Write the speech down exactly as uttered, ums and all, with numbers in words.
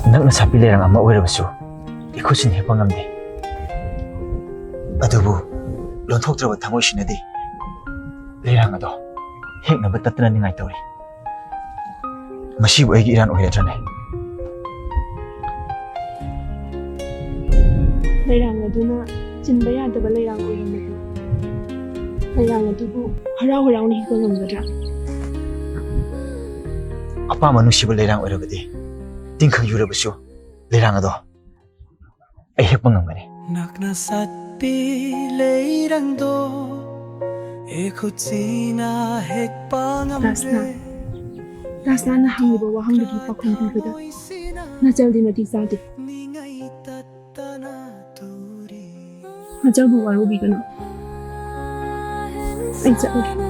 ꯅꯛꯅ ꯁꯥꯠꯄꯤ ꯂꯩꯔꯥꯡ ꯑꯃ ꯑꯣꯏꯔꯕꯁꯨ ꯏꯈꯨꯠꯁꯤꯅ ꯍꯦꯛꯄ ꯉꯝꯗꯦ꯫ ꯑꯗꯨꯕꯨ ꯂꯣꯟꯊꯣꯛꯇ꯭ꯔꯕ ꯊꯃꯣꯏꯁꯤꯅꯗꯤ ꯂꯩꯔꯥꯡ ꯑꯗꯣ ꯍꯦꯛꯅꯕ ꯇꯠꯇꯅ ꯅꯤꯡꯉꯥꯏ ꯇꯧꯔꯤ꯫ ꯃꯁꯤꯕꯨ ꯑꯩꯒꯤ ꯏꯔꯥꯟ ꯑꯣꯏꯔꯗ꯭ꯔꯅꯦ? ꯂꯩꯔꯥꯡ ꯑꯗꯨꯅ ꯆꯤꯟꯕ ꯌꯥꯗꯕ ꯂꯩꯔꯥꯡ ꯑꯣꯏꯔꯝꯃꯗꯤ, ꯂꯩꯔꯥꯡ ꯑꯗꯨꯕꯨ ꯍꯔꯥꯎ ꯍꯔꯥꯎꯅ ꯍꯦꯛꯄ ꯉꯝꯒꯗ꯭ꯔꯥ? ꯑꯄꯥꯝꯕ ꯅꯨꯡꯁꯤꯕ ꯂꯩꯔꯥꯡ ꯑꯣꯏꯔꯕꯗꯤ ꯇꯤꯡꯈꯪ ꯌꯨꯔꯕꯁꯨ ꯂꯩꯔꯥꯡ ꯑꯗꯣ ꯑꯩ ꯍꯦꯛꯄ ꯉꯝꯒꯅꯤ꯫ ꯅꯛꯅ ꯁꯥꯠꯄꯤ ꯂꯩꯔꯥꯡꯗꯣ ꯏꯈꯨꯠꯁꯤꯅ ꯍꯦꯛꯄ ꯉꯝꯗ꯭ꯔꯦ꯫ ꯔꯥꯁꯅꯥ, ꯔꯥꯁꯅꯥꯅ ꯍꯪꯂꯤꯕ ꯋꯥꯍꯪꯗꯨꯒꯤ ꯄꯥꯎꯈꯨꯝ ꯄꯤꯕꯗ ꯅꯆꯜꯗꯤ ꯃꯇꯤꯛ ꯆꯥꯗꯦ꯫ ꯅꯤꯡꯉꯩ ꯇꯠꯇꯅ ꯇꯨꯔꯤ꯫ ꯅꯆꯜꯕꯨ ꯋꯥꯔꯧꯕꯤꯒꯅꯨ꯫ ꯑꯩ ꯆꯠꯂꯒꯦ꯫